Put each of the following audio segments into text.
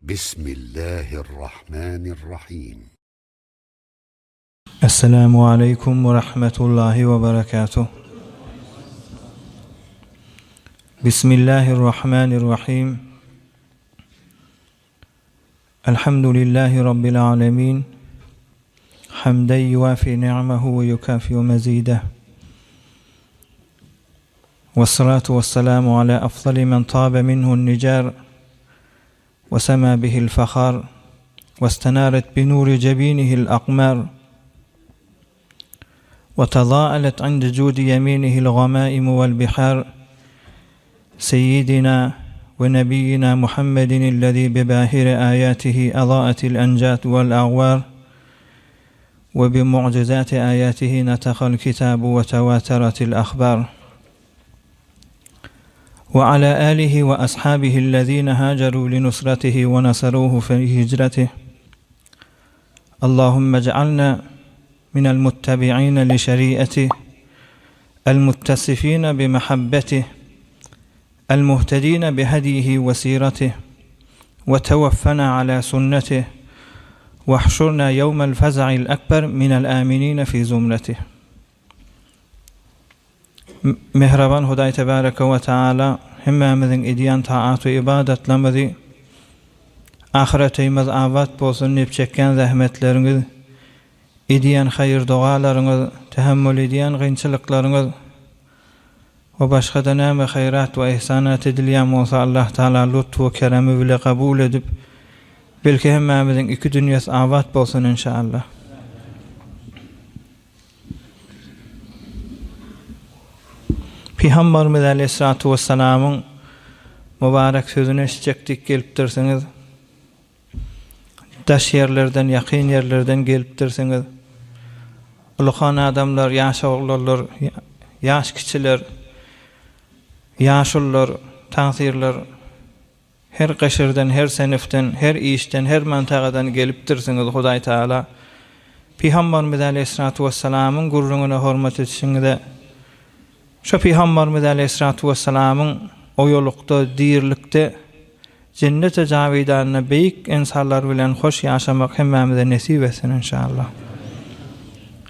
Bismillahirrahmanirrahim. Esselamu aleýkum we rahmetullahi we berekatuh. Bismillahirrahmanirrahim. Elhamdülillahi Rabbil alemin. Hamden yuwafi ni'mehu we yukafi'u mezideh. Vessalatu vesselamu ala afdali men tabe minhu'n nijar we sema bihil fahar westenaret bi nuri jebinihil akmar we tazaalet inde judi yeminihil gamaimu vel bihar seyyidina we nebiyyina Muhammedin illezî bi bahiri âyâtihi azâetil encât vel agwâr we bi mu'jizâti âyâtihi netekal kitâbu we tewâteretil ahbâr. Ve alâ âlihi ve ashabihillezîne hâcerû li nusretihi ve neserûhu fî hicretih. Allahümme ec'alnâ minel muttebi'îne li şerî'etih, el muttesifîne bi mehabbetih, el muhtedîne bi hedîhi ve sîretih ve teveffenâ alâ sünnetih ve ihşurnâ yevmel feza'il ekber minel âminîne fî zumretih. Mähriban Hudaý Tebareke we Teala hemmämiziň edýän taat we ybadatlarymyzy ahyretimiz abat bolsun diýip çekýän zähmetleriňiz, edýän haýyr-dogalaryňyz, tähemmül edýän kynçylyklaryňyz we başga-da näme haýrat we ihsanat edilýän bolsa Allah Taala lutf we keremi bile kabul edip, belki hemmämiziň iki dünýesi abat bolsun inşaallah. Pygamberimiz aleýhissalatu wessalamyň mübarek sözüni eşitjek diýip gelipdirsiňiz. Daş ýerlerden, ýakyn ýerlerden gelipdirsiňiz. Ulukan adamlar, ýaş oglanlar, ýaş kiçiler, ýaşulular, tagsyrlar Her gyşyrdan, her senefden, her işden, her mantagadan gelipdirsiňiz, Hudaý Tagala Pygamberimiz aleýhissalatu wessalamyň gürrüňine hormat edişiňize, şo Pygamberimiz aleýhissalatu wessalamyň oýalykda, dirilikde, jennete jawidanda beýik ynsanlar bilen hoş ýaşamak hemmämize nesip etsin, enşallah.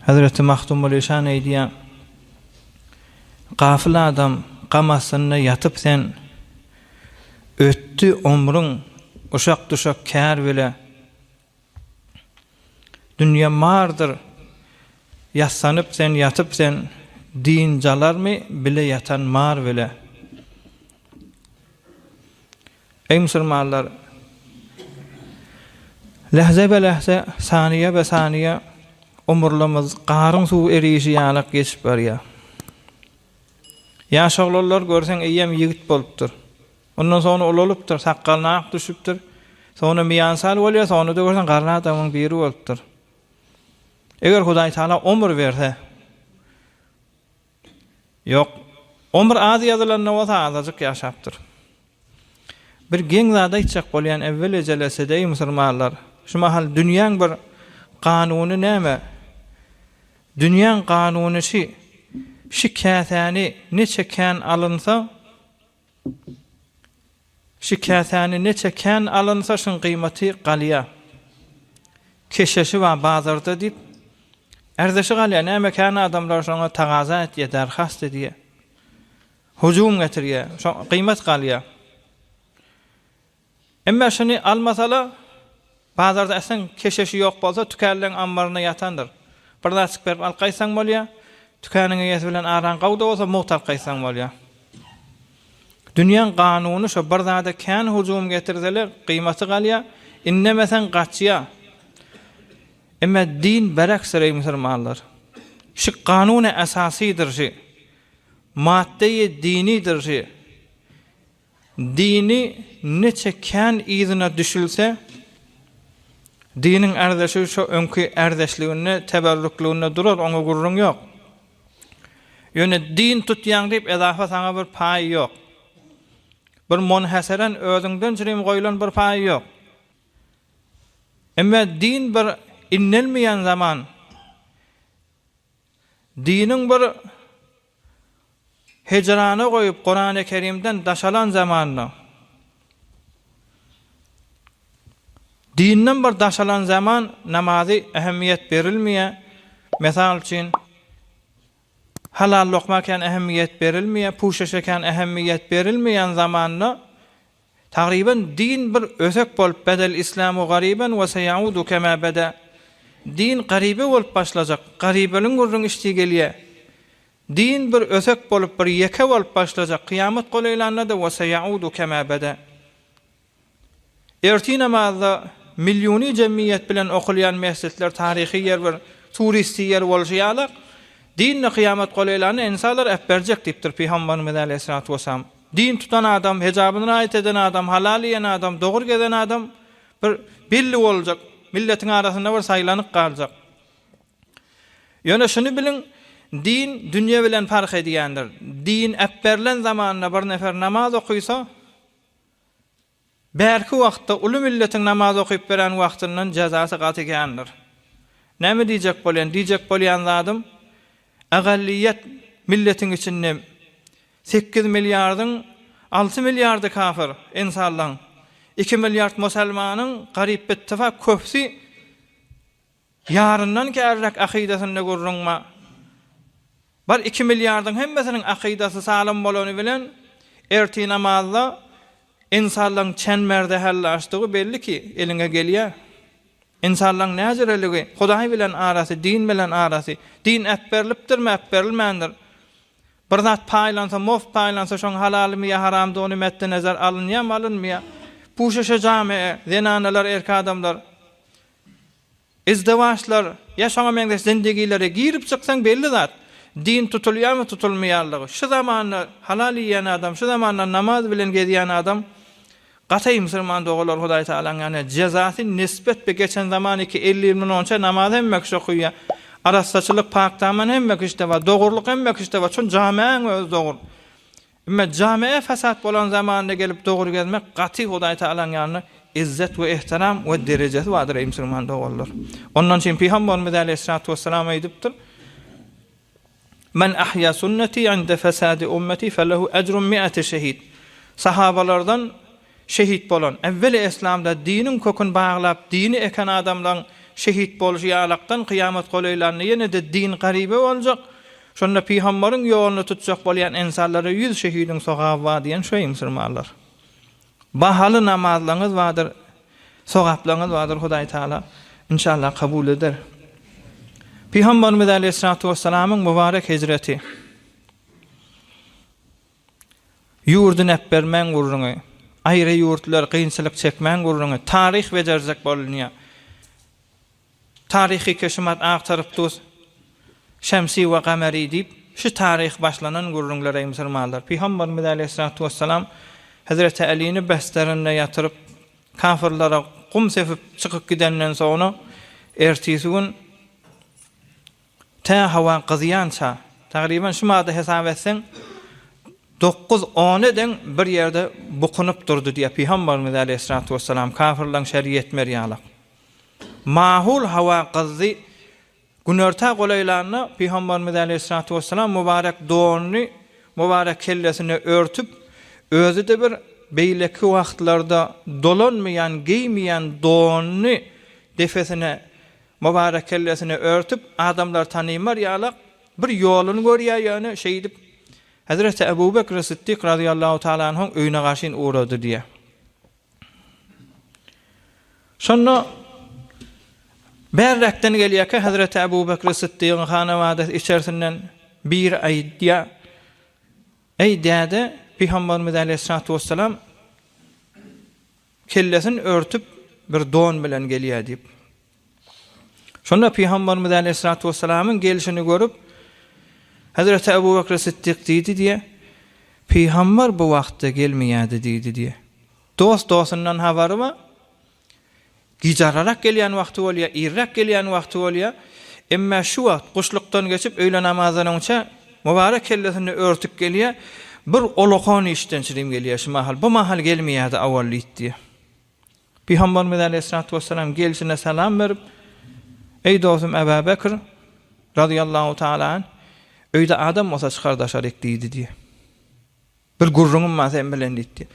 Hezreti Magtymguly şa neýdiýär? Gafyl adam, gam astynda ýatyp sen, Ötdi omrüň uşak-duşak kär bile. Dünýe mardyr, ýassanyp sen, ýatyp sen, Dynjalarmy bile ýatan mar bile. Eý musulmanlar! Lähze-be-lähze, saniýe-be-saniýe omurlarymyz garyň suwy erişi ýalak geçip barýar. Ýaş oglanlar görseň eýýäm ýigit bolupdyr. Ondan soňra ulalypdyr, sakgalyna ak düşüpdir. Soňra miýansal bolýar, soňra-da görseň garry adamyň biri bolupdyr. Eger Hudaý Taala omur berse, ýok, omur az ýazylanda bolsa azajyk ýaşapdyr. Bir geň zat aýtjak bolýan ewwel ejelesede eý musulmanlar, şu mahal dünýäň bir kanuny näme? Dünýäň kanuny şi, şi käsäni neçe kän alynsa, şi käsäni neçe kän alynsa şyň gyýmaty galýa. Keşeşi bar bazarda diýip, ärzeşi galýa, näme kän adamlar şoňa tagaza etýä, derhast edýä. Hujum getirýä, şo gyýmat galýa. Emma şuny almasala, bazarda äsleň keşeşi ýok bolsa, tükänleň ammarynda ýatandyr. Bir zatjyk berip alyp gaýtsaň bolýar. Tükäniň eýesi bilen araň gowy-da bolsa, mugt alyp gaýtsaň bolýar. Dünýäň kanuny şo, bir zada kän hujum getirseler, gyýmaty galýar, indemeseň gaçýar. Emma din bereksdir, eý musulmanlar. Şi kanuny esasydyr şi. Maddeýi dinidir şi. Dini niçe kän yzyna düşülse, diniň ärdeşi şo öňki ärdeşliginde, teberrükliginde durar, oňa gürrüň ýok. Ýöne din tutýaň diýip ezafa saňa bir paý ýok. Bir monheseren özüňden çürim goýlan bir paý ýok. Emma din bir innelmeýän zaman, diniň bir Hijrana goýup Kurany Kerimden daş alan zamanda. Dinden bir daşalan zaman namazy ähmiýet berilmeýär. Mysal üçin, halal lokma kän ähmiýet berilmeýär, puşeşe kän ähmiýet berilmeýän zamanda tagryban din bir ösek bolup bedel islamu garyban we seýaudu kema beda. Din garybe bolup başlajak. Garybeliň gürrüň içdi gelýär. Din bir ösek bolup bir ýeke bolup başlajak. Kyýamat golaýlanda-da we seýaudu kema beda. Ertir namazda milliony jemgyýet bilen okulýan mesjitler taryhy ýer bir turisti ýer bolşy ýaly, dinde kyýamat golaýlanda ynsanlar äpberjek diýipdir Pygamberimiz aleýhissalatu wessalam. Din tutan adam, hejabyny raýat eden adam, halal iýen adam, dogry gezen adam bir belli boljak, milletiň arasynda bir saýlanyp galjak. Ýöne şuny biliň, din dünýe bilen parh edýändir. Din äpberilen zamanda bir nefer namaz okysa, Bärki wagtda uly milletiň namaz okyp beren wagtyndan jezasy gaty kändir. Näme diýjek bolýan? Diýjek bolýan zadym, agalliýet milletiň içinde sekiz milliardyň alty milliardy kafir, ynsanlaň, iki milliard musalmanyň garyp bittifak köpüsi Ýaryndan kärräk akydasynda gürrüň bar. Bar iki milliardyň hemmesiniň akydasy salam bolany bilen ertir namazda ynsanlaryň çenmerde hällaşdygy belli ki, eliňe gelýär. Ynsanlaryň näjireligi, Hudaý bilen arasy, din bilen arasy, din äpberilipdirmi, äpberilmändir. Bir zat paýlansa, mof paýlansa şoň halalymy ýa haramdygyny metdi-nezer alynýarmy, alynmaýar. Puşeşe jame, zenanalar, erkek adamlar. Izdiwaçlar ýa şoňa meňzeş zindigilere girip çyksaň belli zat. Din tutulýarmy tutulmaýarlygy. Şu zamanda halal iýýän adam, şu zamanda namaz bilen gezýän adam gaty musulman dogalar Hudaý Tagalaň ýanyna jezasy nisbet be geçen zaman iki 50 ýyl mundan onça namaz hemme kişi okuýar. Arassaçylyk pakdaman hemme kişide bar, dogrulyk hemme kişide bar. Çün jamäň özi dogry. Emma jamee fesat bolan zamanynda gelip dogry gezmek gaty Hudaý Tagalaň ýanynda izzet we ehtiram we derejesi bardyr eý musulman doganlar. Ondan üçin Pygamberimiz aleýhissalatu wessalam aýdypdyr, Men ahýa sunneti inde fesadi ummeti felehu ejru mi'ati şehid. Sahabalardan Şehit bolan, äwweli eslamda diniň köküni baglap dini eken adamlaň şehit bolşy ýalakdan kyýamat golaýlanda ýene-de din garybe boljak, şonda pygambaryň ýoluny tutjak bolýan ynsanlara ýüz şehidiň sogaby bar diýen şo musulmanlar. Bahaly namazlaňyz bardyr, sogaplaňyz bardyr Hudaý Taala inşallah kabul eder. Pygambarymyz aleýhissalatu wessalamyň mübarek hijreti. Ýurdy näpbermäň gürrüňi, aýry ýurtlar kynçylyk çekmäň gürrüňi, taryh bejerjek bolunýar. Taryhy keşimat agtaryp dus, Şemsi we Gameri diýip, şu taryh başlanan gürrüňler eý musulmanlar. Pygamberimiz aleýhissalatu wessalam Hezreti Alini besterinde ýatyryp, kafirlere gum sepip çykyp gidenden soňra ertesi gün Tä howa gyzýança, tagryban şu mada hesap etseň, dokuz-ona deň bir ýerde bukunyp durdy diýýär Pygamberimiz aleýhissalatu wessalam, kafirleň şeri ýetmer ýalak. Mahul howa gyzdy, günorta golaýlanda Pygamberimiz aleýhissalatu wessalam mübarek donuny mübarek kellesine örtüp, özi-de bir beýleki wagtlarda dolanmaýan, geýmeýän donuny depesine Mübarek kellesini örtüp, adamlar tanymar ýalak, bir ýoluny görýär ýöne şeýdip, Hezreti Ebu Bekr Sytdyk razyýallahu taala anhuň öýüne garşyn ugrady diýýär. Şonda bärräkden gelýärkä Hezreti Ebu Bekr Sytdygyň hanawadasy içerisinden biri aýdýar, Eý däde, Pygamberimiz aleýhissalatu wessalam Kellesini örtüp bir don bilen gelýär diýip. Şonda Pygamberimiz aleýhissalatu wessalamyň gelşini görüp, Hezreti Ebu Bekr Siddik diýdi diýe, Pygamber bu wagtda gelmeýärdi diýdi diýe. Dost dostundan habary bar. Gijararak gelýän wagty bolýar, irräk gelýän wagty bolýar. Emma şu wagt guşlukdan geçip öýle namazdan öňçä mübarek kellesini örtüp gelýär. Bir olakan işden çirim gelýär şu mahal. Bu mahal gelmeýärdi awal diýdi diýýär. Pygamberimiz aleýhissalatu wessalam gelşine salam berip, Eý dostum Aba Bekr razyýallahu taala anh, öýde adam bolsa çykar daşaryk diýdi diýýär. Bir gürrüňim bar sen bilen diýdi.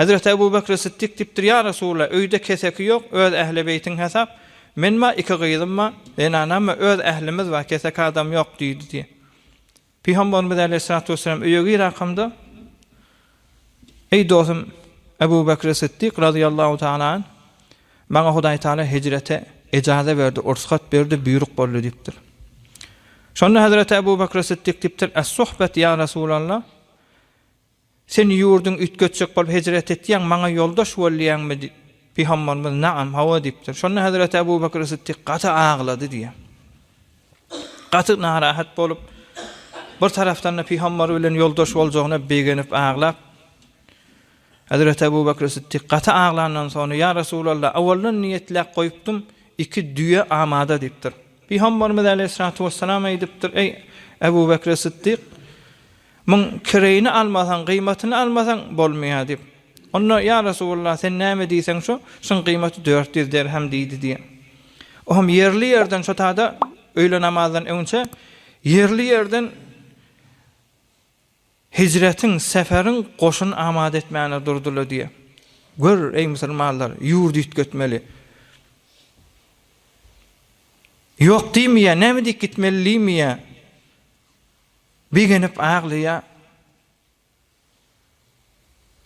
Hezreti Ebu Bekri Sytdyk diýipdir, Ýa Resulallah, öýde keseki ýok, öz ähli beýtiň hasap, men bar, iki gyzym bar, zenanam bar, öz ählimiz bar, keseki adam ýok diýdi diýýär. Pygamberimiz aleýhissalatu wessalam öýe girakamda, Eý dostum Ebu Bekri Sytdyk razyýallahu taala anh, maňa Hudaý Taala hijrete ejaza berdi, ursgat berdi, buýruk boldy diýipdir. Şonda Hezreti Ebu Bekri Sytdyk diýipdir, Es-suhbet ýa Resulallah, Sen ýurduňy üýtgetjek bolup hejret etýäň, maňa ýoldaş bol diýýäňmi? diýip, Pygamberimiz, Naam, hawa diýipdir. Şonda hezreti Ebu Bekr Sytdyk gaty aglady diýýär. Gaty narahat bolup, bir tarapdan-da pygamber bilen ýoldaş boljagyna begenip aglap, hezreti Ebu Bekr Sytdyk gaty aglandan soňra, Ýa Resulallah, owaldan niýetläp goýupdym, iki düýe amada diýipdir. Pygamberimiz aleýhissalatu wessalam aýdypdyr, Eý, Ebu Bekr Sytdyk, Muň kireýini almasaň, gyýmatyny almasaň bolmaýar diýip. Onda, Ýa Resulallah, sen näme diýseň şo, şuň gyýmaty 400 derhem diýdi diýen. Ohm ýerli ýerden şo tada öýle namazdan öňçe ýerli ýerden hijretiň, seferiň goşuny amada etmäne durdular diýe. Gör, eý musulmanlar, ýurdy üýtgetmeli. Ýok diýmeýär, näme diýip gitmeli diýmeýär. Begenip aglaýar.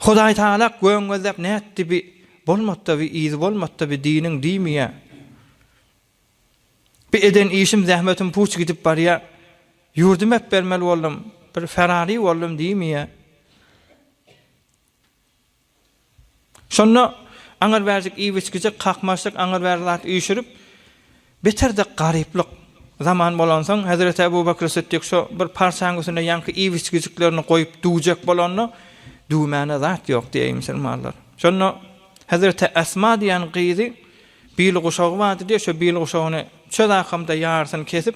Hudaý Tagala göň gözläp nätdi bi bolmatda bi yzy bolmatda bi diniň diýmeýär. Bi eden işim zähmetim puç gidip barýar. Ýurdum äpbermeli boldum, bir ferari boldum diýmeýär. Şonda aňyr-bärjik iýip-içgijek, kakmaçlyk, aňyr-bäri zat üýşürip, beter-de garyplyk zaman bolansoň, hezreti Ebu Bekr Sytdyk şo bir parçaň üstünde ýaňky iýip-içgijiklerini goýup düwjek bolanda, düwmäne zat ýok diýeý musulmanlar. Şonda hezreti Esma diýen gyzy bil guşagy bardy diýe, şo bil guşagyny çöz akamda ýarysyny kesip,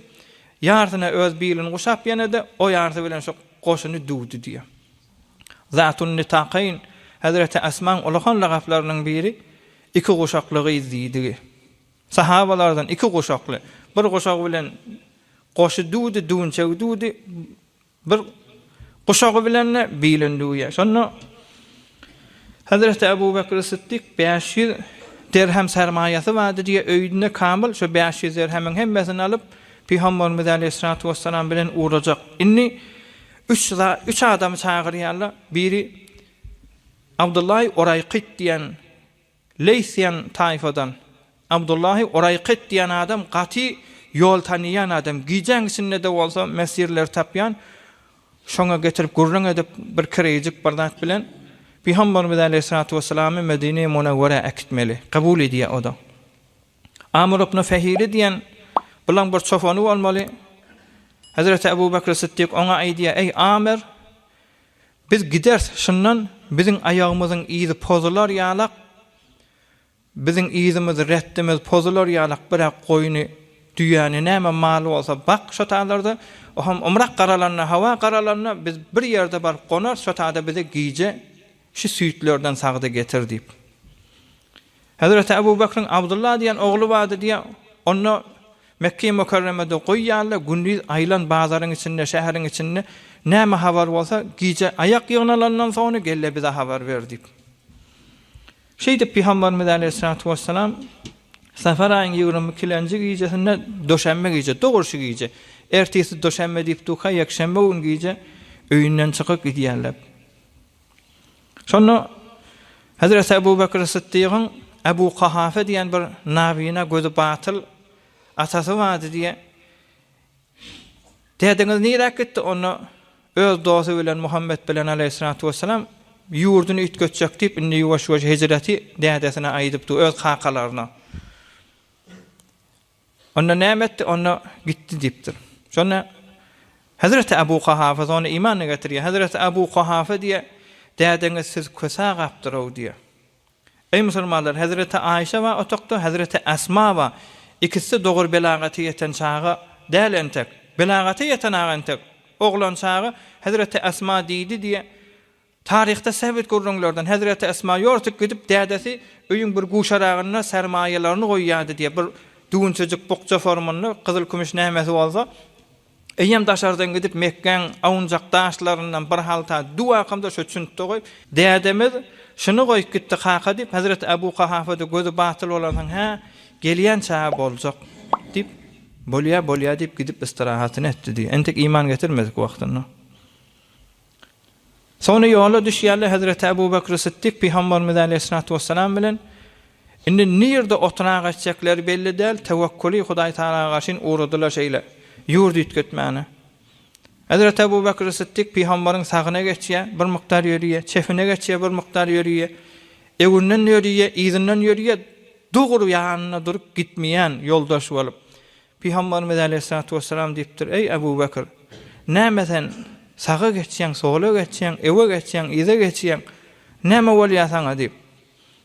ýarysyna öz bilini guşap ýene-de o ýarysy bilen şo goşuny düwdi diýe. Zatun-nitakaýn, Hezreti Esmaň ulakan lagaplarynyň biri, iki guşakly gyz diýdigi. Sahabalardan iki guşakly, bir guşagy bilen goşy düwdi, düwünçegi düwdi, bir guşagy bilen-de bilini düwýär. Şonda Hezreti Ebu Bekr Sytdyk 500 derhem sermaýasy bardy diýýär, öýünde kamyl şo 500 derhemiň hemmesini alyp, Pygamberimiz aleýhissalatu wessalam bilen ugrajak. Indi Üç za üç adamy çagyrýarlar. Biri Abdullahi Uraýkyt diýen Leýs diýen taýfadan. Abdullahi Uraýkyt diýen adam gaty ýol tanyýan adam. Gijäň içinde-de bolsa mesirleri tapýan. Şoňa getirip gürrüň edip bir kireýjik bir zat bilen Pygamberimiz aleýhissalatu wessalamy Medine-i Munawwara äkitmeli. Kabul edýär o-da. Amr ibn Fehili diýen bulaň bir çopany bolmaly. Hezreti Ebu Bekr Sytdyk oňa aýdýar, Eý, Amr, biz gideris, şundan biziň aýagymyzyň yzy pozular ýalak, biziň yzymyz, reddimiz pozular ýalak bir-ä goýny, düýäni, näme maly bolsa bak şo taýlarda, ohm ymrak garalanda, hawa garalanda biz bir ýerde baryp gonarys, şo taýda bize gije şu süýtlerden sagdy getir diýip. Hezreti Ebu Bekriň Abdylla diýen ogly bardy diýýär. Onda Mekge-i Mükerremede goýýarlar, gündiz aýlan bazaryň içinde, şäheriň içinde näme habar bolsa, gije aýak ýygnalandan soňra gel-de bize habar ber diýip. Şeýdip Pygamberimiz aleýhissalatu wessalam Safar aýyň 22-lenji gijesinde duşenbe gije, dogry şu gije, ertesi duşenbe diýip durka, ýekşenbe gün gije öýünden çykyp gidýärler. Şonda Hezreti Ebu Bekr Sytdygyň Ebu Kahafe diýen bir nabina gözi batyl atasy bardy diýe. Dädeňiz niräk gitdi? Onda öz dosty bilen Muhammet bilen aleýhissalatu wessalam ýurduny üýtgetjek diýip, indi ýuwaş-ýuwaş hijreti dädesine aýdypdy, öz kakalaryna. Onda näme etdi? Onda gitdi diýipdir. Şonda Hezreti Abu Kahafa sony imanyny getirýär. Hezreti Abu Kahafa diýýär, Dädeňiz siz kösä gapdyr-ow diýýär. Eý musulmanlar, Hezreti Aýşa bar otagda, Hezreti Esma bar. Ikisi-de dogry belagata ýeten çaga däl entek. Belagata ýeten aga entek. Oglan çaga Hezreti Esma diýdi diýýär. Taryhda säbit gürrüňlerden Hezreti Esma ýortup gidip dädesi öýüň bir guşaragynda sermaýalaryny goýýardy diýýär. Bir düwünçejik bukja formunda gyzyl-kümüş nämesi bolsa, eýýäm daşardan gidip Mekgäň awunjak daşlaryndan bir halta düw akamda şo çüntde goýup, dädemiz. Şuny goýup gitdi kaka diýip, hezreti Ebu Kahafada gözi batyl bolansoň, Hä, gelýänçä boljak diýip, Bolýa, bolýa diýip gidip istirahatyny etdi diýýär. Entek iman getirmedik wagtynda. Soňra ýola düşýärler hezreti Ebu Bekri Sytdyk pygamberimiz aleýhissalatu wessalam bilen. Indi nirde oturak etjekleri belli däl, tewekkuly Hudaý Tagala garşyn ugradylar şeýle, ýurt üýtgetmäne. Hezreti Ebu Bekri Sytdyk pygamberiň sagyna geçýär, bir mukdar ýörýär, çepine geçýär, bir mukdar ýörýär, öňünden ýörýär, yzyndan ýörýär, dogry ýanynda durup gitmeýän ýoldaş bolup. Pygamberimiz aleýhissalatu wessalam diýipdir, Eý, Ebu Bekr! Näme sen saga geçýäň, sola geçýäň, öňe geçýäň, yza geçýäň? Näme bolýar saňa? diýip.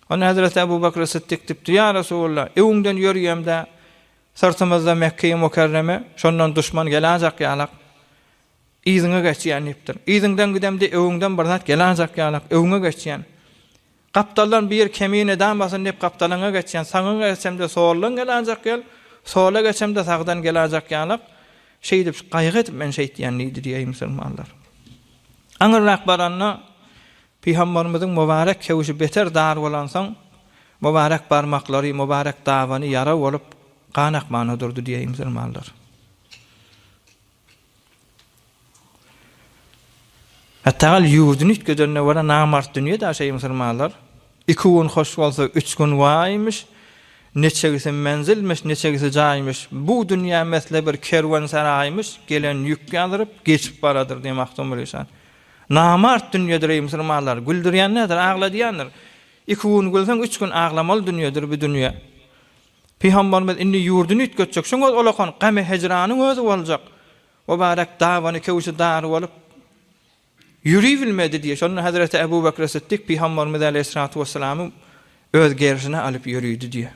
Onda hezreti Ebu Bekr Sytdyk diýipdir, Ýa Resulallah, öňüňden ýörýäm-dä, Syrtymyzda Mekge-i Mükerreme, şondan duşman geläýjek ýalak, yzyňa geçýän diýipdir. Yzyňdan gidemde öňüňden bir zat geläýjek ýalak, öňüňe geçýän. Gapdaldan bir kemin edamasyn diýip gapdalyňa geçýän, sagyňa geçemde soldan geläýjek ýal, sola geçemde sagdan geläýjek ýalak, şeýdip gaýgy edip men şeýtýän diýdi diýeý musulmanlar. Aňyrrak baranda Pygamberimiziň mübarek kewşi beter dar bolansoň, mübarek barmaklary, mübarek dabany ýara bolup, gan akmana durdy diýeýin musulmanlar. Hatda gal ýurduny üýtgedenine görä namart dünýe da şeý musulmanlar. Iki gün hoş bolsa, üç gün waýmyş, Niçegisi menzilmiş, niçegisi jaýmyş. Bu dünýä mesle bir kerwensaraýmyş, Gelen ýük ýazyryp, geçip baradyr diýen Magtymguly şa. Namart dünýedir eý musulmanlar, güldürýän däldir, agladýandyr. Iki gün gülseň, üç gün aglamaly dünýedir bu dünýe. Pygamberimiz indi ýurduny üýtgetjek, şoň özi olakan gamy-hijranyň özi boljak. Mübarek dabany köwşi dar bolup, ýöribilmedi diýýär. Şonda hezreti Ebu Bekr Sytdyk Pygamberimiz aleýhissalatu wessalamy öz gerşine alyp ýöridi diýýär.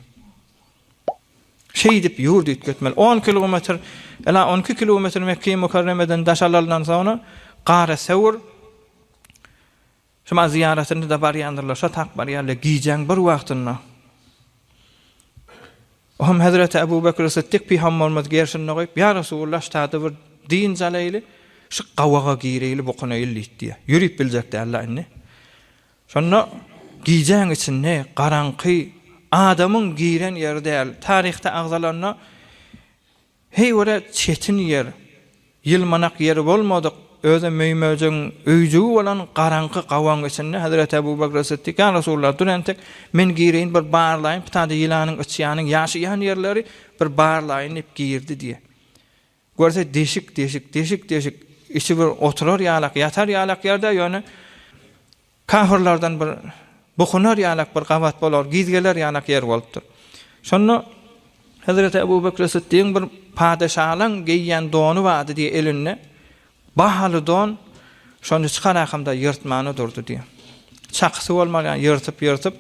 Şeýdip ýurt üýtgetmeli. On kilometr, ela on iki kilometr Mekge-i Mükerremeden daş alandan soňra Gara Sewr şuma zyýaratyna-da barýandyrlar. Şo tak barýarlar gijäň bir wagtynda. Ohm hezreti Ebu Bekr Sytdyk pygamberimiz gerşinde goýup, Ýa Resulullah, ştada bir dynç alaýly, şu gawaga gireýli, bukunaýly diýdi diýýär. Ýörüp biljek däl-la indi. Şonda gijäň içinde garaňky, adamyň giren ýeri däl. Taryhda agzalanda heýwere çetin ýer, ýylmanak ýeri bolmadyk, özem möý-möjegiň öýjügi bolan garaňky gawaň içinde hezreti Ebu Bekr Sytdyk, Ýa Resulallah, dur entek, men gireýin, bir barlaýyn, bu taýda ýylanyň, yçýanyň ýaşaýan ýerleri, bir barlaýyn diýip girdi diýýär. Görse deşik, deşik, deşik, deşik, içi bir oturar ýalak, ýatar ýalak ýerde, ýöne kafyrlardan bir bukunar ýalak bir gabat bolar, giz geler ýalak ýer bolupdyr. Şonda Hezreti Ebu Bekri Sytdygyň bir padeşalaň geýýän dony bardy diýe elinde, bahaly don, şony çykarakamda ýyrtmana durdy diýe. Çakysy bolmaly ýaly ýyrtyp, ýyrtyp,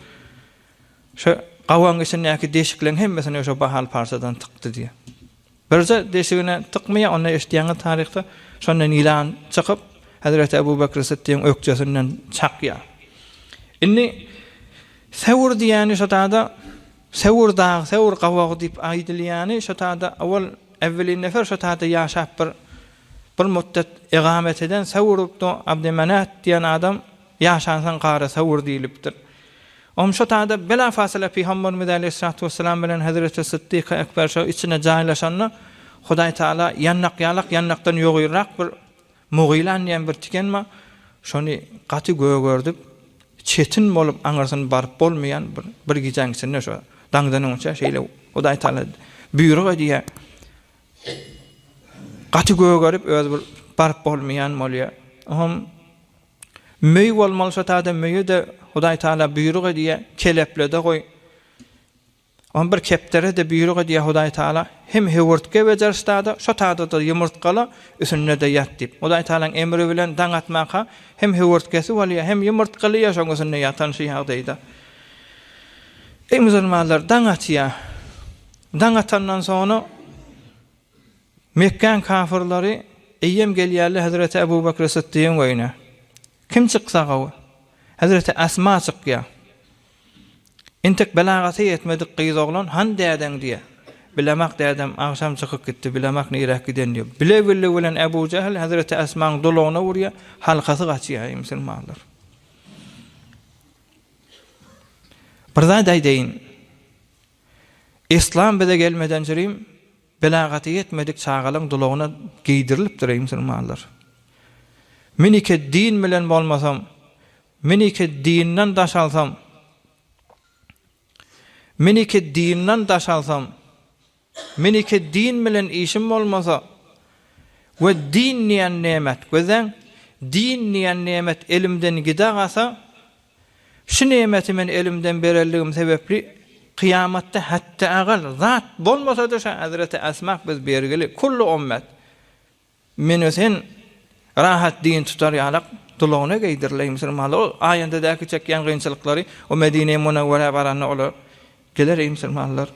şo gawaň içindäki deşikleň hemmesini şo bahaly parçadan tykdy diýe. Birje deşigine tykmaýar, onda eşidýäňiz taryhda, şondan ýylan çykyp, hezreti Ebu Bekri Sytdygyň ökjesinden çakýar. Indi Sewr diýýäni şo tada Sewr dag, Sewr gawagy diýip aýdylýany şo tada owal äwwelin nefer şo tada ýaşap bir bir mutdet egamet eden Sewr ibn Abdymenat diýen adam ýaşansoň gara Sewr diýlipdir. Ohm şo taýda bela fasyla Pygamberimiz aleýhissalatu wessalam bilen Hezreti Sytdyky Ekber şo içine jaýlaşanda Hudaý Taala ýandak ýalak ýandakdan ýogyrrak bir mugylan diýen bir tiken bar şony gaty gögerdip çetin bolup aňyrsyny baryp bolmaýan bir bir gijäň içinde şo daňdan öňçä şeýle Hudaý Taala buýruk edýär gaty gögerip özi bir baryp bolmaýan bolýar. Ohm Möý bolmaly şo taýda möýe-de Hudaý Taala buýruk edýär, keleple-de goý. Oňa bir kepdere-de buýruk edýär Hudaý Taala, hem höwürtge bejer ştada, şo taýda-da ýumurtgala, üstünde-de ýat diýip. Hudaý Taalaň emri bilen daň atmaka hem höwürtgesi bolýar, hem ýumurtgalaýar şoň üstünde ýatan şu ýagdaýda. Eý musulmanlar, daň atýar. Daň atandan soňra Mekgäň kafyrlary eýýäm gelýärler hezreti Ebu Bekri Sytdygyň öýüne. Kim çyksa gowy? Hezreti Esma çykýar. Entek belagata ýetmedik gyz oglan, Hany dädeň diýýär. Bilemak dädem agşam çykyp gitdi, bilemak niräk giden diýýär. Bile-billigi bilen Ebu Jähil hezreti Esmaň dulagyna urýar, halkasy gaçýar, eý musulmanlar. Bir zat aýdaýyn. Islam bize gelmeden çürim belagaty ýetmedik çagalaň dulagyna geýdirilipdir eý musulmanlar. Menike din bilen bolmasam, menike dinden daş alsam, menike dinden daş alsam, Meniki din bilen işim bolmasa we din diýen nemet, gözläň, din diýen nemet elimden gide gasa, şu nemeti men elimden berenligim sebepli kyýamatda hetdi-agal zat bolmasa-da şu Hezreti Esma biz bergili, kullu ummet. Meni sen rahat din tutar ýalak dulagyna geýdirileý musulmanlar. Ol aýandadäki çekýän kynçylyklary o Medine-i Munawwara baranda olar geler eý musulmanlar.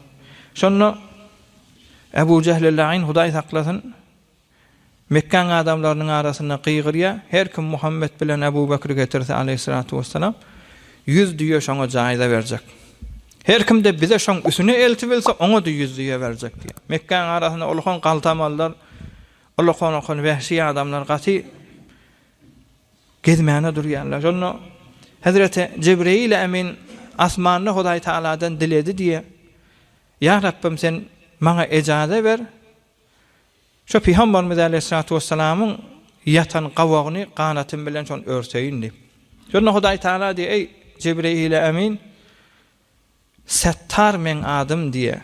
Şonda Ebu Jähli laýyn Hudaý saklasyn Mekgäň adamlarynyň arasynda gygyrýar, her kim Muhammet bilen Ebu Bekri getirse aleýhissalatu wessalam ýüz düýe şoňa jaýza berjek. Her kimde bize şoň üsüne eltibilse oňa-da ýüz düýe berjek diýýär. Mekgäň arasynda ulukan galtamanlar, ulukan-ulukan wehşi adamlar gaty gezmäne durýarlar. Şonda Hezreti Jebreýil Emin asmanda Hudaý Tagaladan diledi diýýär. Ýa Rabbym sen maňa ejaza ber, Şo Pygamberimiz äleyhissalatu wessalamyň ýatan gawagyny ganatym bilen şony örteýin diýip. Şonda Hudaý Tagala diýýär, Eý, Jebreýil Emin, Settar meň adym diýýär.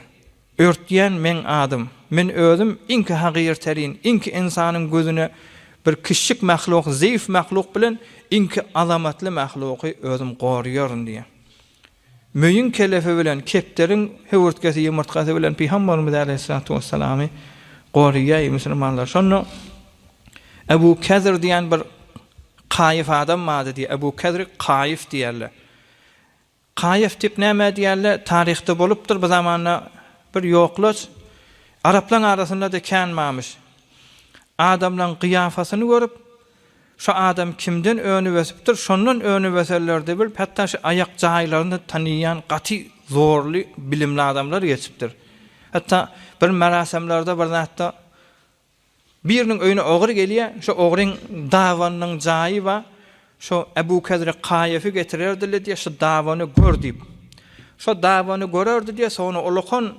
Örtýän meň adym. Men özüm iňki hagyr terin, iňki ynsanyň gözüne bir kiçjik mahluk, zeýif mahluk bilen iňki azamatly mahluky özüm goraýaryn diýýär. Möýüň kelefi bilen, kepderiň höwürtgesi, ýumurtgasy bilen Pygamberimiz äleyhissalatu wessalamy goraýar musulmanlar. Şonda Ebu Kezr diýen bir kaýyf adam bardy diýýär. Ebu Kezri kaýyf diýerler. Kaýyf diýip nämä diýerler? Taryhda bolupdyr bu zamanda bir ýoklaç. Araplaryň arasynda-da kän barmyş. Adamlaryň gyýafasyny görüp, Şu adam kimden önüp ösüpdir, şondan önüp öserler-de bilip, hatda şu aýak jaýlaryny tanyýan gaty zorly bilimli adamlar geçipdir. Hatda bir merasemlerde bir zatda biriniň öýüne ogry gelýär, şu ogryň dabanynyň jaýy bar, şu Ebu Kezri Kaýefi getirerdi-le diýýär, şu dabany gör diýip. Şo dabany görerdi diýýär, soňra ulakan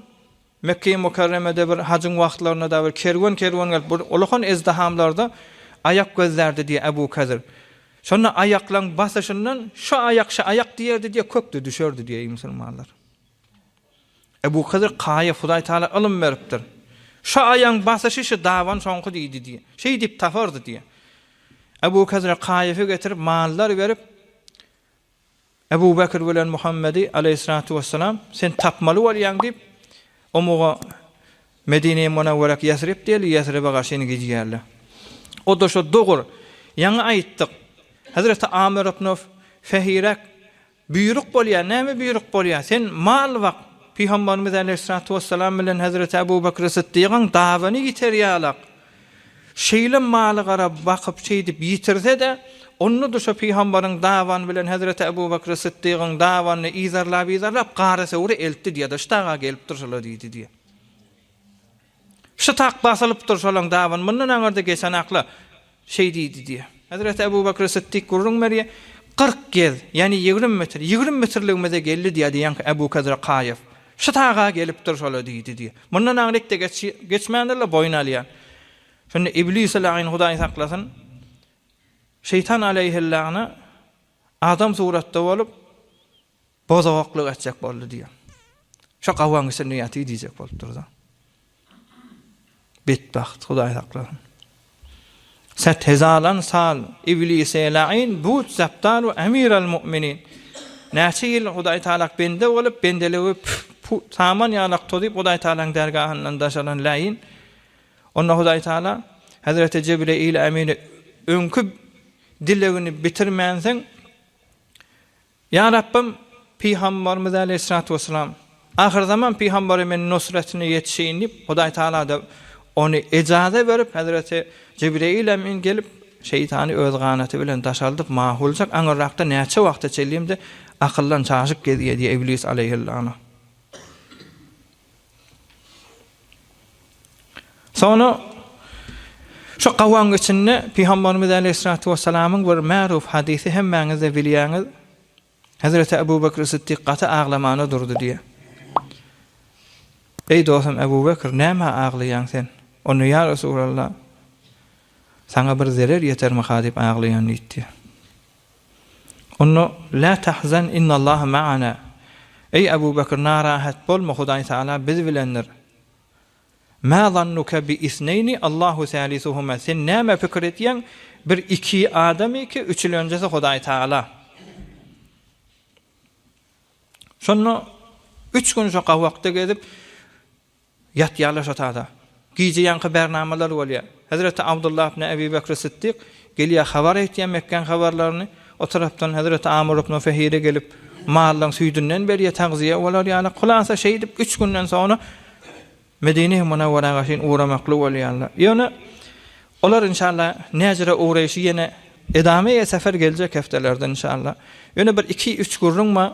Mekge-i Mükerremede bir hajyň wagtlarynda-da bir kerwen-kerwen gelip, bir ulakan ezdahamlarda aýak gözlärdi diýýär Ebu Kezir. Şonda aýaklaň basyşyndan şu aýak, şu aýak diýerdi diýýär, kökde düşerdi diýýär, eý musulmanlar. Ebu Kezir Kaýa Hudaý Taala ylym beripdir. Şu aýaň basyşy şu daban şoňky diýdi diýýär. Şeý diýip tapardy diýýär. Ebu Kezire Kaýefi getirip, mallar berip, Ebu Bekr bilen Muhammedi, aleýhissalatu wessalam, sen tapmaly bolýaň diýip, omuga Medine-i Munawwerek Ýesrib diýeli, Ýesribe garşy indi gidýärler. O-da şo dogur. Ýaňy aýtdyk. Hezreti Amir ibn Fehirek buýruk bolýar. Näme buýruk bolýar? Sen mal bak. Pygamberimiz aleýhissalatu wessalam bilen Hezreti Ebu Bekri Sytdygyň dawany ýiter ýalak. Şeýle maly-gara bakyp şeýdip ýitirse-de, onda-da şo pygambaryň dabany bilen hezreti Ebu Bekri Sytdygyň dabanyny yzarlap-yzarlap gara söwre eltdi diýýär-de, şu daga gelipdir şolar diýdi diýýär. Şu tak basylypdyr şolaň dabany, mundan aňyrda geçenakla şeý diýdi diýýär. Hezreti Ebu Bekri Sytdyk gürrüň berýär, 40 gez, ýagny 20 metr, 20 metrligimize geldi diýýär diýýänki Ebu Kedre Kaýew. Şu taga gelipdir şola diýdi diýýär. Mundan aňryk-da geçmändirler, boýun alýar. Şonda Iblis-i lagyn Hudaý saklasyn, şeýtan aleýhillagna adam suratda bolup, bozgaklyk etjek boldy diýýär. Şo gawaň içinde ýatyr diýjek bolup durdy. Betbagt, Hudaý saklasyn. Set hezalan sal Iblis-i lagyn but zepdal we emiral mu'minin. Näçe ýyl Hudaý Taala bende bolup, bendeligi saman ýalak tozup Hudaý Taalanyň dergahyndan daşalan läin. Onda Hudaý Taala Hezreti Jebreýil Emine öňki dilegini bitirmänseň, Ýa Rabbym, Pygambarymyz aleýhissalatu wessalam, ahyrzaman pygambary men nusratyna ýetişeýin diýip, Hudaý Taala-da ony ejaza berip, Hezreti Jebreýil Emin gelip, şeýtany öz ganaty bilen daşaldyp, mahuljak aňyrrakda näçe wagta çenli-de akyldan çaşyp gezýär diýýär Iblis aleýhillana. Soňra şu gawaň içinde Pygamberimiz Aleyhissalatu vesselamyň bir märuf hadysy hemmäňiz-de bilýäňiz. Hezreti Ebu Bekr Sytdyk gaty aglamana durdy diýýär. Eý dostum Ebu Bekr, nämä aglaýaň sen? Onda ýa Resulallah, saňa bir zerer ýetermika diýip aglaýan diýipdir. Onda Lä tahzan innallaha ma'ana. Eý Ebu Bekr, narahat bolma, Hudaý Tagala biz bilendir. Mä zannuke bi isneýni Allahu salisuhuma. Sen näme pikir edýäň, bir iki adamyky, üçülenjisi Hudaý Tagala. Şonda üç gün şo gawakda gezip, ýatýarlar şo tada. Gije ýaňky bernamalar bolýar. Hezreti Abdullah ibn Ebi Bekr Sytdyk gelýär habar aýtýar Mekgäň habarlaryny. O tarapdan Hezreti Amr ibn Fehire gelip, mallaň süýdünden berýär tagzyýa bolar ýaly. Hulasa şeýdip üç günden soňra Medine-i Munawwara gaşyn ugramakly bolýarlar. Ýöne olar inşallah näjere ugraýşy ýene edame-i sefer geljek hepdelerde inşallah. Ýöne bir iki-üç gürrüň bar.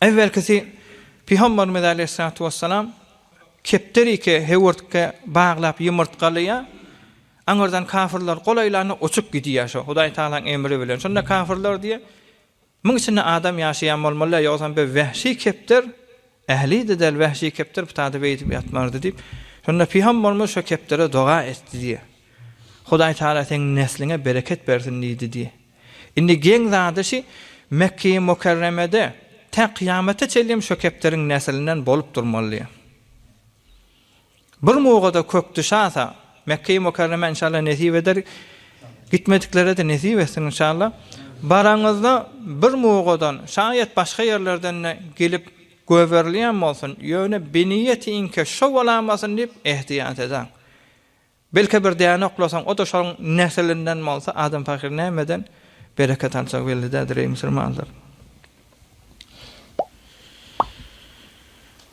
Äwwelkisi Pygamberimiz aleýhissalatu wessalam kepderike, höwürtge baglap ýumurtgalaýar. Aňyrdan kafirler golaýlanda uçup gidýär şo Hudaý Tagalaň emri bilen. Şonda kafirler diýýär, Muň içinde adam ýaşaýan bolmaly-a, ýogsam bir wähşi kepder, ähli-de däl, wähşi kepder bu taýda beýdip ýatmardy diýip, şonda Pygamberimiz şo kepdere doga etdi diýýär. Hudaý Tagala seň nesliňe bereket bersin diýdi diýýär. Indi geň zady şi, Mekgeýi Mükerremede tä kyýamata çenlem şo kepderiň neslinden bolup durmaly diýýär. Bir mugada kök düşasa, Mekgeýi Mükerreme inşallah nesip eder, gitmediklere-de nesip etsin inşallah. Baraňyzda bir mugadan, şaýat başga ýerlerden-de gelip göberilýän bolsun, ýöne biniýeti inke şo bolamasyn diýip ehtiýat edeň. Belki bir däne oklasaň, o-da şoň neslinden bolsa, adam pahyr nämeden bereket aljagy belli däldir, eý musulmanlar.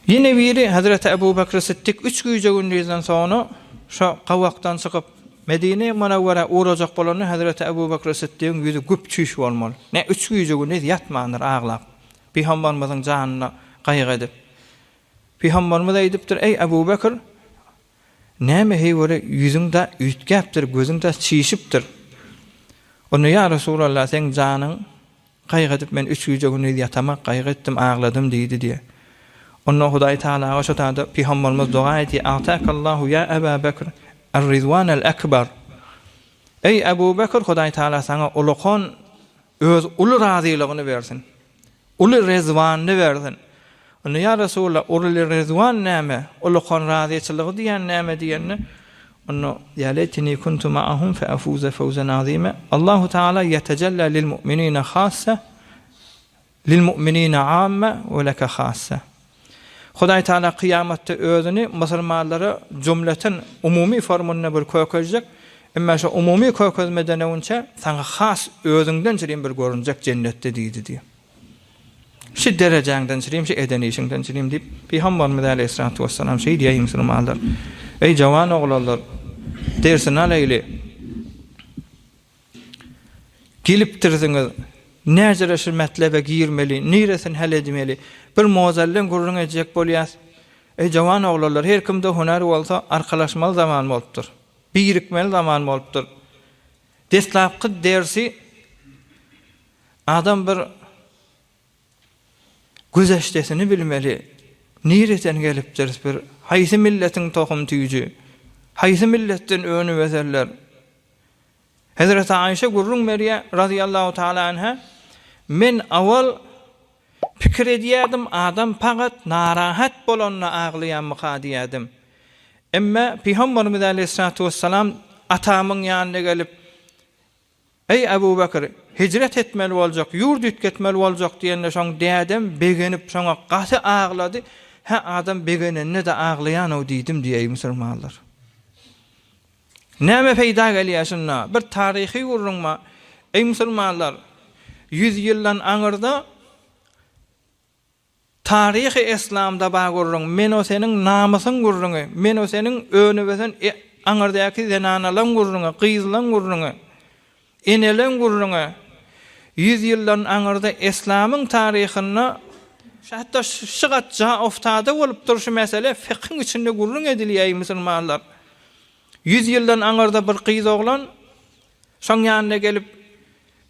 Ýene biri Hezreti Ebu Bekr Sytdyk üç gije-gündizden soňra şo gowakdan çykyp, Medine-i Munawwara ugrajak bolanda Hezreti Ebu Bekr Sytdygyň ýüzi güp-çüş bolmaly. Ne üç gije-gündiz ýatmandyr aglap. Pygamberimiziň janyna gaýgy edip. Pygamberimiz aýdypdyr, Eý Ebu Bekr, näme heýwere ýüzüň-de üýtgäpdir, gözüň-de çişipdir. Onda ýa Resulallah, seň janyň Gaýgy edip men üç gije-gündiz ýatamak gaýgy etdim, agladym diýdi diýýär. Onda Hudaý Tagalaga şo taýda Pygamberimiz doga edýär, A'takallahu ýa Eba Bekr er-rizwanel ekber. Eý Ebu Bekr, Hudaý Tagala saňa ulakan öz uly razylygyny bersin. Uly rezwanyny bersin. Onda ýa Resulallah, uly rezwan näme? Ulakan razyçylygy diýen näme diýende, Onda, Ýa leýteni kuntu ma'ahum fe afuza fawzan azima, Allahu Teala ýetejella lil mu'minina hassa, lil mu'minina amma we leke hassa. Hudaý Teala kyýamatda özüni musulmanlara jumleten umumy formunda bir kökezjek, emma şo umumy kökezmeden öňünçä saňa has özüňden çirim bir görünjek jennetde diýdi diýýär. Şi derejäňden çirim, şi eden işiňden çirim diýip, Pygamberimiz aleýhissalatu wessalam şeý diýýär musulmanlar. Eý jawan oglanlar, dersini alaýly. Gelipdirsiňiz, näjere şu metlebe girmeli, niresini hal edmeli? Bir mozelden gürrüň edjek bolýas. Eý jawan oglanlar, her kimde hünär bolsa, arkalaşmaly zaman bolupdyr. Birikmeli zaman bolupdyr. Deslapky dersi Adam bir güzeşdesini bilmeli. Nireden gelipdiris bir, haýsy milletiň tohum tüýji, haýsy milletden önüp ösenler. Hezreti Aýşe gürrüň berýär, razyýallahu taala anha, Men awal pikir edýärdim, adam pagat narahat bolanda aglaýarmyka diýýärdim. Emme Pygamberimiz aleýhissalatu wessalam atamyň ýanyna gelip, Eý, Ebu Bekr, hijret etmeli boljak, ýurt üýtgetmeli boljak diýende şoň dädem begenip şoňa gaty aglady, Hä adam begenende-de aglaýanow diýdim diýeý musulmanlar. Näme peýda gelýär şunda? Bir taryhy gürrüň bar. Eý musulmanlar, ýüz ýyldan aňyrda Taryhy eslamda bar gürrüň, men o seniň namysyň gürrüňi, men o seniň önüp-ösen aňyrdaky zenanalaň gürrüňi, gyzlaň gürrüňi, eneleň gürrüňi. Ýüz ýyldan aňyrda eslamyň taryhynda hatda şygat ja oftada bolup dur şu mesele fikyň içinde gürrüň edilýär eý musulmanlar. Ýüz ýyldan aňyrda bir gyz oglan şoň ýanyna gelip.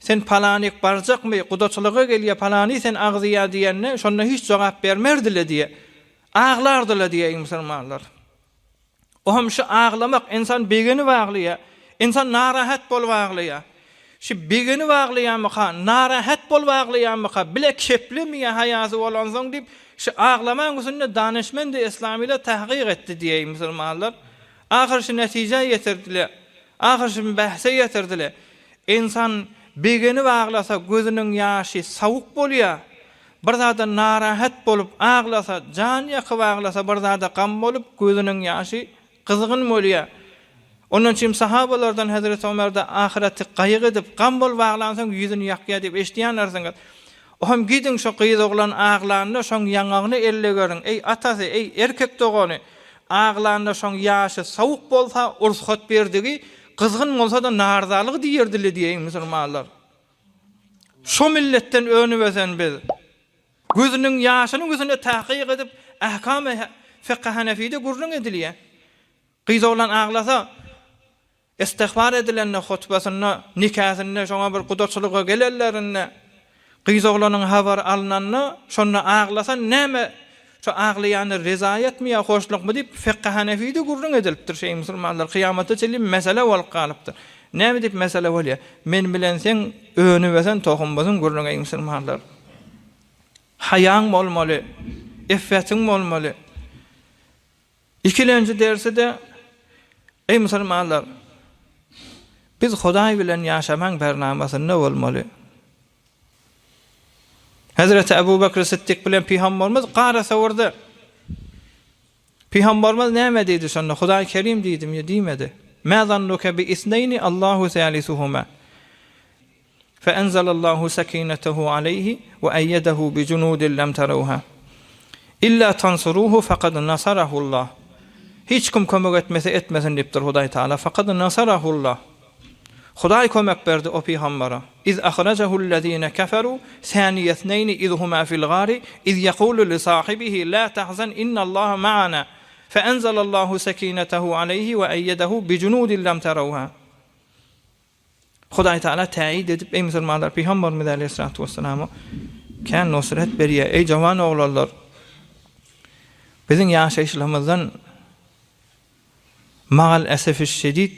Sen palanyk barjakmy, gudaçylyga gelýä palany sen agzýa diýende, şonda hiç jogap bermerdile diýe. Aglardyla diýe eý musulmanlar. O hem şu aglamak, ynsan begenip aglaýa, ynsan narahat bolup aglaýa. Şu begenip aglaýamyka, narahat bolup aglaýamyka, bile keplemeýä haýasy bolansoň diýip, şu aglamaň üstünde danyşmendi islamylar tahkyk etdi diýeý musulmanlar. Ahyr şu netijä ýetirdiler. Ahyr şu bähse ýetirdiler. Ynsan begenip aglasa gözüniň ýaşy sowuk bolýar. Bir zada narahat bolup aglasa, jan ýakyp aglasa bir zada gam bolup gözüniň ýaşy gyzgyn bolýar. Ondan üçin sahabalardan Hezreti Omer-de ahyreti gaýgy edip gam bolup aglansoň ýüzüni ýakýar diýip eşidýänlersiňiz. Ohem gidiň şo gyz oglan aglanda şoň ýaňagyny ellegeriň eý atasy eý erkek dogany aglanda şoň ýaşy sowuk bolsa ursgat berdigi Gyzgyn bolsa-da narzalyk diýerdile diýeýin musulmanlar. Şo milletden önüp ösen biz. Gözüniň ýaşynyň üstünde takyk edip ahkamy fykhy hanefide gürrüň edilýär. Gyz oglan aglasa istigfar edilende hutbasynda, nikasynda şoňa bir gudaçylyga gelenlerinde Gyz oglanyň habary alnanda, şonda aglasa näme, şo aglaýany rezaýatmy ýa hoşlukmy diýip, fykhy hanefide gürrüň edilipdir, şeý musulmanlar kyýamata çenli mesele bolup galypdyr. Näme diýip mesele bolýar? Men bilen seň önüp ösen tohumymyzyň gürrüňi eý musulmanlar. Haýaň bolmaly, iffetiň bolmaly. Ikilenji dersi-de, Eý musulmanlar! Biz Hudaý bilen ýaşamaň bernamasynda bolmaly. Hezreti Ebu Bekr Siddik bilen Pygamberimiz gara sowurdy. Pygamberimiz näme diýdi şonda? Hudaý Kerim diýdimi ýa diýmedi? Mä zannuke bi isneýni Allahu salisuhuma. Feenzelallahu sekinetehu aleyhi we eyyedehu bi junudin lem terewha. Illa tansuruhu fekad nasarahullah. Hiç kim kömek etmese etmesin diýipdir Hudaý Taala. Fekad nasarahullah. Hudaý kömek berdi o pygambere. Iz ahrajahullezine keferu saniýesneýni iz huma fil gari iz ýekulu li sahibihi la tahzan innallaha maana. Feenzelallahu sekinetehu aleyhi we eyyedehu bi junudin lem terewha. Hudaý Tagala täýit edip, eý musulmanlar, Pygamberimiz aleýhissalatu wesselama kän nusret berýär. Eý jawan oglanlar! Biziň ýaşaýyşlarymyzdan magal esefiş şedid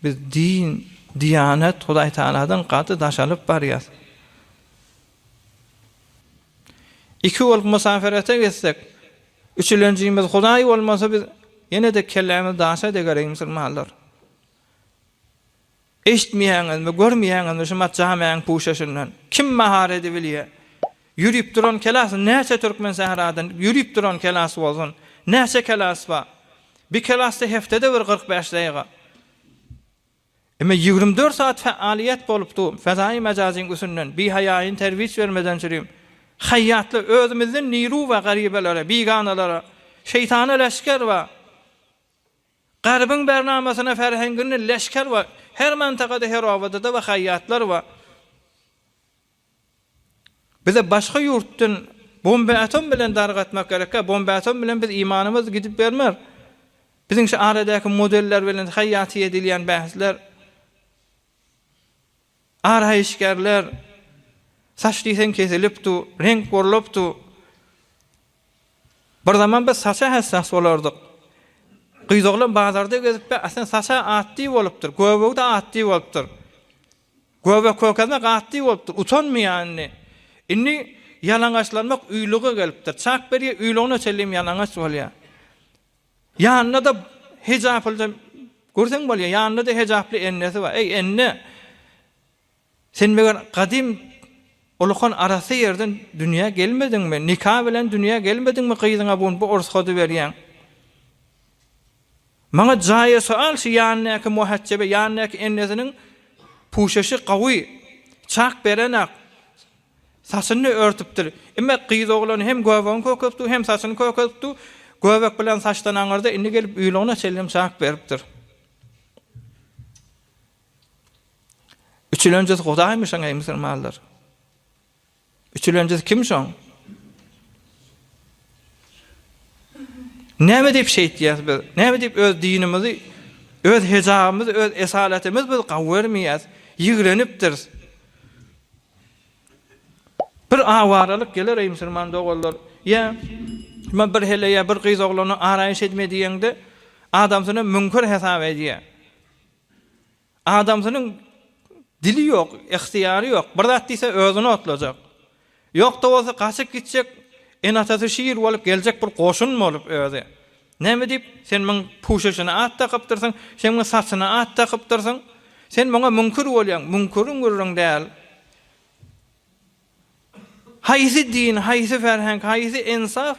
biz din, diýanet Hudaý Tagaladan gaty daşalyp barýas. Iki bolup musaferete gitsek, üçülenjimiz Hudaý bolmasa biz ýene-de kellämiz daşa deger eý musulmanlar. Eşitmeýäňizmi, görmeýäňizmi şumat jamäň puşeşinden? Kim mahar edibilýä? Ýürip duran kelas näçe türkmen sähradan ýürip duran kelas bolsun? Näçe kelas bar? Bir kelasda heftede bir 45 daýga. Eme 24 saat fealiýet bolup dur, fezaýy mejazyň üsünden, bihaýaýyny terwiç bermeden çürim. Haýýatly özümizden niru we garybelere, biganalara, şeýtana leşger bar. Garbyň bernamasyna ferhenginde leşger bar. Her mantakada her obadada we haýýatlar bar. Bize başga ýurtdan bomba atom bilen dargatmak gerekkä, bomba atom bilen biz imanymyz gidip bermer. Biziň şu aradaky modeller bilen haýýaty edilýän bähsler, ara işgärler, saç diýseň kesilip dur, reňk borulyp dur. Bir zaman biz saça hassas bolardyk. Gyz oglan bazarda gezip be, aslynda saça atdy bolupdyr, göbegi-de atdy bolupdyr. Göbek kökezmek atdy bolupdyr, utanmaýar indi. Indi ýalaňaçlanmak uýluga gelipdir. Çak berýär, uýlugyna çenli ýalaňaç bolýar. Ýanynda-da hejaplyja görseň bolýar, ýanynda-da hejaply ennesi bar. Eý, enne! Sen meger gadym ulukan arassa ýerden dünýä gelmediňmi? Nika bilen dünýä gelmediňmi gyzyňa bu gün bu ursgady berýäň? Maňa jaýa soal şu ýanyndaky muhaçjebe ýanyndaky ennesiniň puşeşi gawy çak berenak saçyny örtüpdir. Emme gyz oglan hem göbegini kökezipdi hem saçyny kökezipdi. Göbek bilen saçdan aňyrda indi gelip uýlugyna çenlem çak beripdir. Üçülenjisi Hudaýmy şoň eý musulmanlar? Üçülenjisi kim şoň? Näme diýip şeýtýäs biz? Näme diýip öz dinimizi, öz hejabymyzy, öz esaletimizi biz gawy bermeýäs? Ýigrenipdiris. Bir awaralyk geler eý musulman doganlar. Ýa men bir heleýe bir gyz oglana araýyş edme diýeňde adamsyny müňkür hesap edýär. Adamsynyň dili ýok, ygtyýary ýok. Bir zat diýse özüni otlajak. Ýok-da bolsa gaçyp gitjek, ene-atasy şir bolup geljek bir goşun bolup özi. Näme diýip, sen muň puşeşine at dakypdyrsyň, sen muň saçyna at dakypdyrsyň. Sen muňa müňkür bolýaň. Müňküriň gürrüň däl. Haýsy din, haýsy ferhenk, haýsy ensaf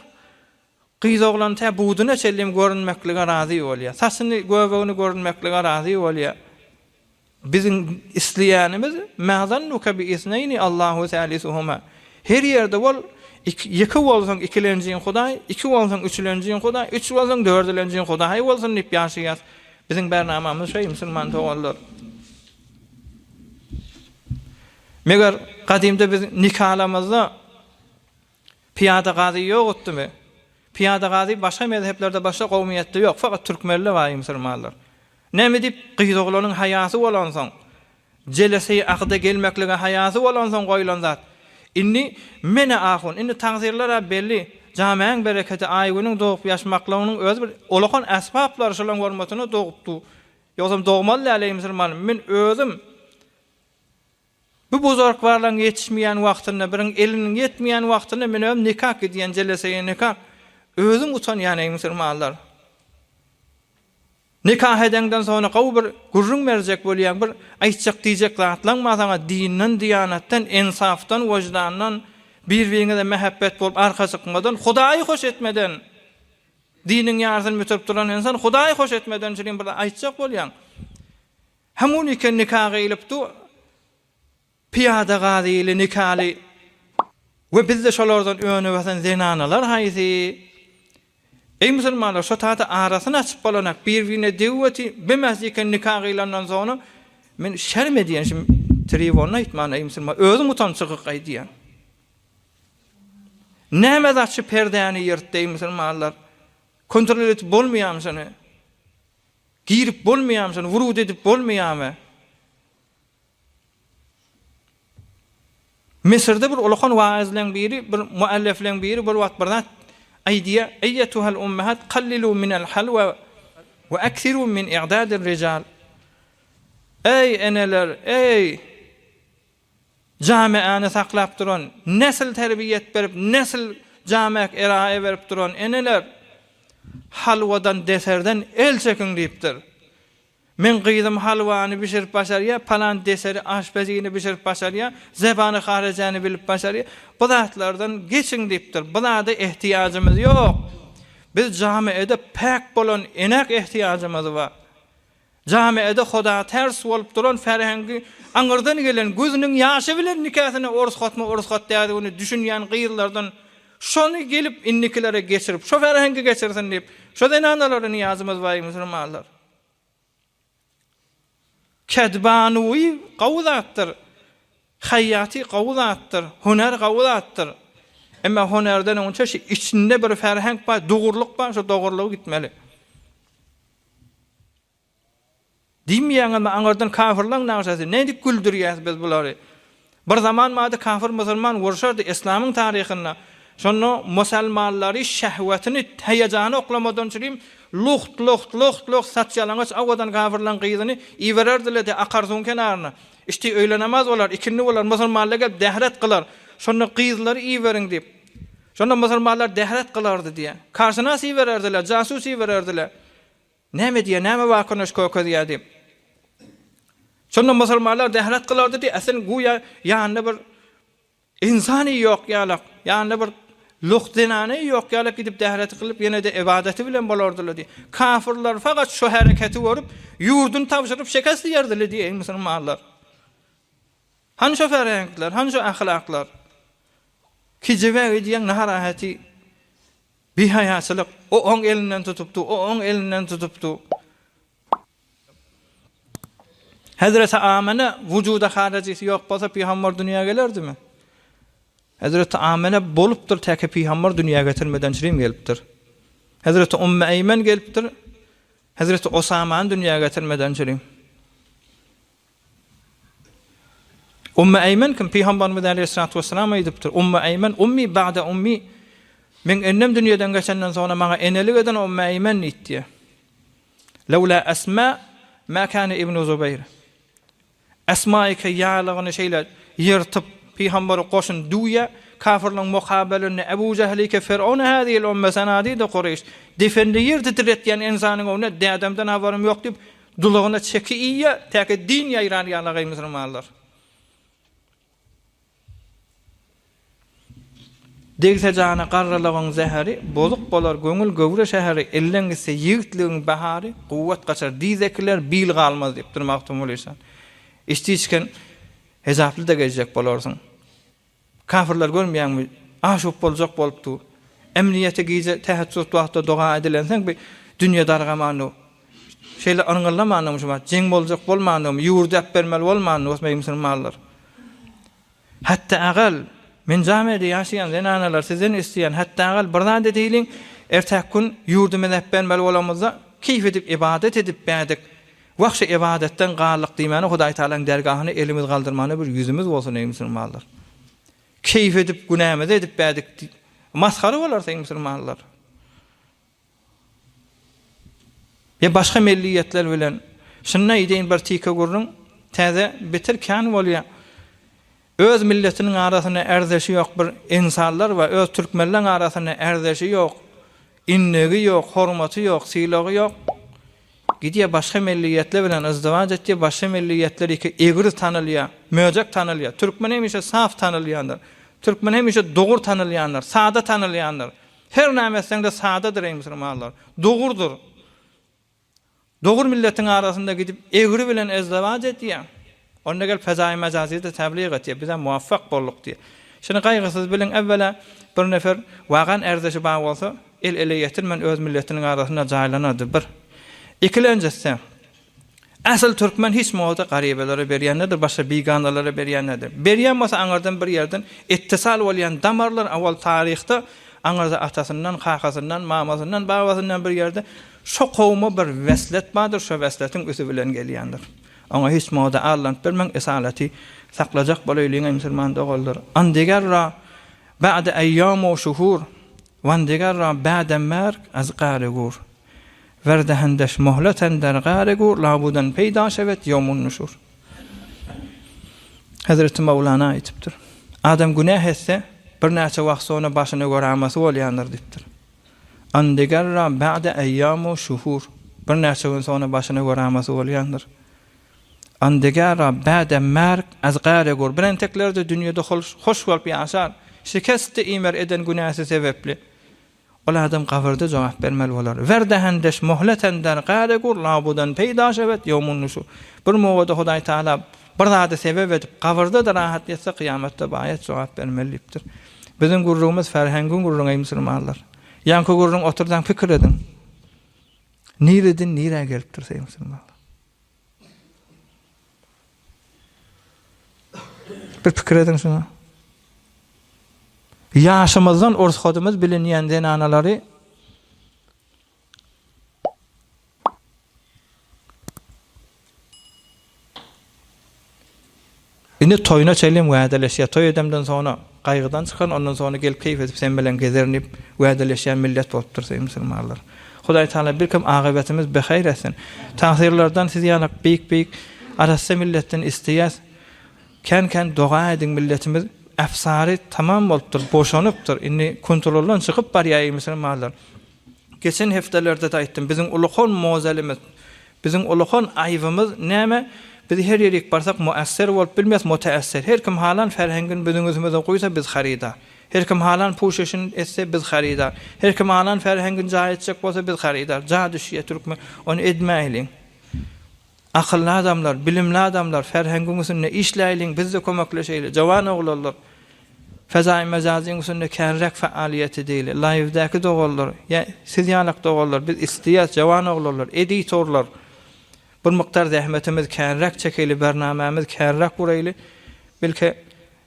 gyz oglan tä buduna çenlem görünmeklige razy bolýar. Saçyny, göbegini görünmeklige razy bolýar. Biziň isleýänimiz ma zannuka bi isneýni Allahu salisuhuma. Her ýerde bol, ýeke bolsaň ikilenjiň Hudaý, iki bolsaň üçülenjiň Hudaý, üç bolsaň dördülenjiň Hudaý bolsun diýip ýaşaýas. Biziň bernamamyz şeý musulman doganlar. Meger gadymda biz nikalamyzda pyýada gazy ýokutdymy? Pyýada gazy başga mezheplerde başga kowmyýetde ýok, fakat türkmende bar musulmanlar. Näme diýip gyz oglanyň haýasy bolansoň, jeleseýi akyda gelmeklige haýasy bolansoň goýlan zat. Indi menä ahun, indi tagzyrlar-a belli, jamäň bereketi aý-günüň dogup ýaşmaklygynyň özi bir olakan esbaplar şolaň hormatyna dogupdy. Ýogsam dogmaly däl eý musulman, men özüm Bu buzarkbarlaryň ýetişmeýän wagtynda, biriň eliniň ýetmeýän wagtynda men özüm nikak gidýän jeleseýe nikak. Özüm utanýan eý musulmanlar. Nikah edeňden soňra gowy bir gürrüň berjek bolýaň, bir aýtjak diýjek zatlaň bar saňa dinden, diýanatdan, ensafdan, wyždandan, bir-biriňize mähebbet bolup arka çykmadan, Hudaýy hoş etmeden, diniň ýarysyny bitirip duran ynsan Hudaýy hoş etmeden çürim bir zat aýtjak bolýaň. Hamun eken nika gyýylypdy, pyýada gazyly nikaly we bizde şolardan öne basan zenanalar haýsy? Eý musulmanlar şo tada arasyny açyp bolanak bir birine degip oty bemez eken nika gyýlandan soňra men şerm edýän şu tribonda aýtman eý musulman özüm utanyp çykyk aýdýan. Näme zat şu perdäni ýyrtdy eý musulmanlar? Kontrol edip bolmaýarmy şony? Girip bolmaýarmy şony wurud edip bolmaýarmy? Müsürde bir ulakan waizleň biri, bir muallefleň biri bir wagt bir zat aýdýar, Eýetuhal ummahat kallilu minel halwa we eksiru min i'dadir rijal. Eý eneler, eý Jamiany saklap duran, nesil terbiýet berip, nesil jamek erae berip duran eneler, halwadan, deserden el çekiň diýipdir. Meň gyzym halwany bişirip başarýar, palan deseri, aşpezini bişirip başarýar, zebany harejäni bilip başarýar. Bu zatlardan geçiň diýipdir. Bu zada ehtiýajymyz ýok. Biz jamiede päk bolan enä ehtiýajymyz bar. Jamiede hodaters bolup duran Ferhengi aňyrdan gelen gözüniň ýaşy bilen nikasyna orus hatmy orus hat dädigini düşünýän gyzlardan şony gelip indikilere geçirip şo Ferhengi geçirsin diýip şo zenanalara nyýazymyz bar musulmanlar. Kedbanuwy gowy zatdyr. Haýýaty gowy zatdyr, hünär gowy zatdyr. Emma hünärden öňçe şu içinde bir ferhenk bar, dogrulyk bar, şo dogrulyga gitmeli. Diýmeýäňizmi aňyrdan kafirlaň nagşasy, nädip güldürýäs biz bulary. Bir zaman bardy kafir musulman urşardy islamyň taryhynda. Şonda musalmanlary şehwetini heýejana oklamadan çürim luht luht luht luht saç ýalaňaç awadan kafirlaň gyzyny ibererdiler-de akar suwuň kenaryna. Işdi öýle namaz bolar, ikindi bolar, musulmanlar gelip dähret kylar. Şonda gyzlary iberiň diýip. Şonda musulmanlar dähret kylardy diýýär. Karşynas ibererdiler, jasus ibererdiler. Näme diýýär, näme wakunyş kökezýär diýip. Şonda musulmanlar dähret kylardy diýýär. Sen güýä ýanynda bir ynsany ýok ýalak, ýanynda bir luht zenany ýok ýalak gidip dähreti kylyp ýene-de ybadaty bilen bolardylar diýýär. Kafyrlar fakat şu hereketi görüp, ýurduny tabşyryp şekest diýerdiler diýýär, eý musulmanlar. Hany şo ferheňkler, hany şo ahlaklar? Kijebe gidýäň narahaty, bihaýaçylyk. O oň elinden tutupdy, o oň elinden tutupdy. Hezreti Amene wujuda harajysy ýok bolsa pygamber dünýä gelerdimi? Hezreti Amene bolupdyr täki pygamber dünýä getirmeden çirim gelipdir. Hezreti Umme Eýmen gelipdir. Hezreti Osamany dünýä getirmeden çirim. Ummu Eýmen kim? Pygamberimiz aleýhissalatu wessalam aýdypdyr, Ummu Eýmen ummi ba'de ummi. Meň enem dünýeden geçenden soňra maňa enelik eden Ummu Eýmen diýipdir. Lewla Esma ma kana Ibnu Zubeýr. Esma eke ýaglygyny şeýle ýyrtyp, pygamberi goşun düwýär. Kafirleň mukabelinde Ebu Jähl eke Fir'aun hazihil umme senadide Kureýş. Defende ýer titretýän ynsanyň öňünde dädemden habarym ýok diýip, dulagyna çeki iýýär, täki din ýaýrar ýaly musulmanlar. Degse jana garrylygyň zäheri, Bozuk bolar göňül göwre şäheri, Elden gitse ýigitligiň bahary, Kuwwat gaçar, dyz ekiler, bil galmaz diýipdir Magtymguly işan. Içdi-içgen hejaply-da gezjek bolarsyň. Kafirler görmeýäňmi, aşup boljak bolup dur. Emniýete gije täheçjut wagtda doga edilensoň bi dünýe dargamany, şeýle yrňyldamanymy şu wagt, jeň boljak bolmanymy, ýurdy äpbermeli bolmanymy osmaý musulmanlar. Hatda agal, men jamiada ýaşaýan zenanalar sizden isleýän, hatda agal bir zat edeýliň, ertäki gün ýurdumyzy äpbermeli bolamyzda keýp edip ybadat edip bädik, wah şu ybadatdan galdyk diýmäne Hudaý Tagalaň dergahyna elimiz galdyrmana bir ýüzümiz bolsun eý musulmanlar. Keýp edip günämizi edip bädik masgara bolarys eý musulmanlar. Ýa başga milliýetler bilen. Şunda eýdeýin bir tike gürrüň, täze beter kän bolýa. Öz milletiniň arasynda ärdeşi ýok bir ynsanlar bar, öz türkmenleň arasynda ärdeşi ýok, innegi ýok, hormaty ýok, sylagy ýok. Gidýär başga milliýetler bilen yzdywaç etýär, başga milliýetler ýeke egri tanylýar, möjek tanylýar. Türkmen hemişe saf tanylýandyr. Türkmen hemişe dogur tanylýandyr, sada tanylýandyr. Her näme etseň-de sadadyr eý musulmanlar. Dogrudyr. Dogry milletiň arasynda gidip egri bilen ezdewaç edýär. Onda gelip fezaýy mejazyda täblig etýär. Bizem muwaffak bolduk diýýär. Şuny gaýgysyz biliň, äwwela bir nefer wagan ärdeşi bar bolsa, el ele ýetirmän öz milletiniň arasynda jaýlanardy, bir. Ikilenjisi, Asyl türkmen hiç moda garybelere berýän nedir, başga biganalara berýän nedir. Berýän bolsa aňyrdan bir ýerden ittisal bolýan damarlar awal taryhda aňyrda atasyndan, kakasyndan, mamasyndan, babasyndan bir ýerde şo kowuma bir weslet bardyr, şo wesletiň üsi bilen gelýändir. Oňa hiç moda allanyp bermäň, esalaty saklajak bolaýlyň eý musulman doganlar. Andiger ra ba'de eýýam u şuhur, wandiger ra ba'de merg az gary gur. Werdehendeş mohleten der gary gur labudan peýda şewet ýowmun nuşur. Hezreti Mawlana aýtypdyr. Adam günäh etse, birnäçe wagt soňra başyna göramasy bolýandyr diýipdir. Andigerra ba'de eýýamu şuhur. Birnäçe gün soňra başyna göramasy bolýandyr. Andigerra ba'de merg az gary gur. Birentekler-de dünýede hoş bolup ýaşar. Şikesti imer eden günäsi sebepli. Ol adam gabyrda jogap bermeli bolar. Werdehendeş muhleten der gare gur labudan peýda şewet ýowmun nuşur. Bir mowada Hudaý Tagala bir zady sebep edip gabyrda-da rahat ýetse kyýamatda baýat jogap bermeli diýipdir. Biziň gürrüňimiz ferhengiň gürrüňi eý musulmanlar. Ýaňky gürrüň oturdaň pikir ediň. Nireden nirä gelipdiris eý musulmanlar. Bir pikir ediň şuna. Ýaşymyzdan urshadymyz bilinýän zenanalary Indi toýuna çenlem wädeleşýär. Toý edemden soňra gaýgydan çykaryn, ondan soňra gelip keýp edip sen bilen gezerin diýip wädeleşýän millet bolup dursa musulmanlar. Hudaý Tagala bilkim agybetimiz behaýr etsin. Tagsyrlardan siz ýaly beýik-beýik arassa milletden isleýäs. Kän-kän doga ediň milletimiz äfsary tamam bolupdyr, boşanypdyr. Indi kontroldan çykyp barýar eý musulmanlar. Geçen hepdelerde-de aýtdym, biziň ulukan mozelimiz, biziň ulukan aýbymyz näme? Biz her ýerik barsak muässer bolup bilmeris, mutäesser. Her kim halan ferhengini biziň üstümize guýsa biz harydar. Her kim halan puşeşini etse biz harydar. Her kim halan ferhengini jaý etjek bolsa biz harydar. Ja düşýä türkmen, ony edmäýliň. Akylly adamlar, bilimli adamlar ferhengiň üstünde işläýliň, biz-de kömekleşeýli. Jowan oglanlar, fezaýy mejazyň üstünde känräk fealyýet edeýli. Laýwdäki doganlar, ýa siz ýalak doganlar, biz isleýäs, jowan oglanlar, editorlar, bir mukdar zähmetimiz känräk çekeýli, bernamämiz känräk guraýly. Belki,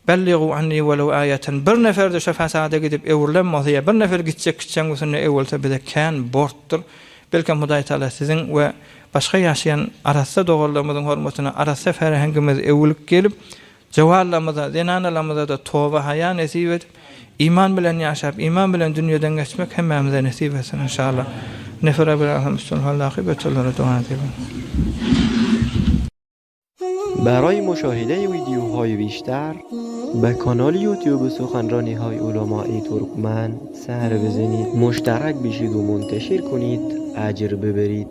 Belligu anni welew aýaten, bir nefer-de şo fasada gidip öwrülen bolsa ýa bir nefer gitjek gitjegiň üstünde öwrülse bize kän bortdur. Belkem Hudaý Tagala siziň we başga ýaşaýan arassa doganlarymyzyň hormatyna arassa ferhengimiz öwülip gelip. Jowanlarymyza, zenanalarymyza-da toba, haýa nesip edip, iman bilen ýaşap, iman bilen dünýeden geçmek hemmämize nesip etsin inşallah. Nefere bir alham üstün hal akybetlere dua edeliň. برای مشاهده ویدیوهای بیشتر به کانال یوتیوب سخنرانی های علمای ترکمن سر بزنید مشترک بشید و منتشر کنید اجر ببرید.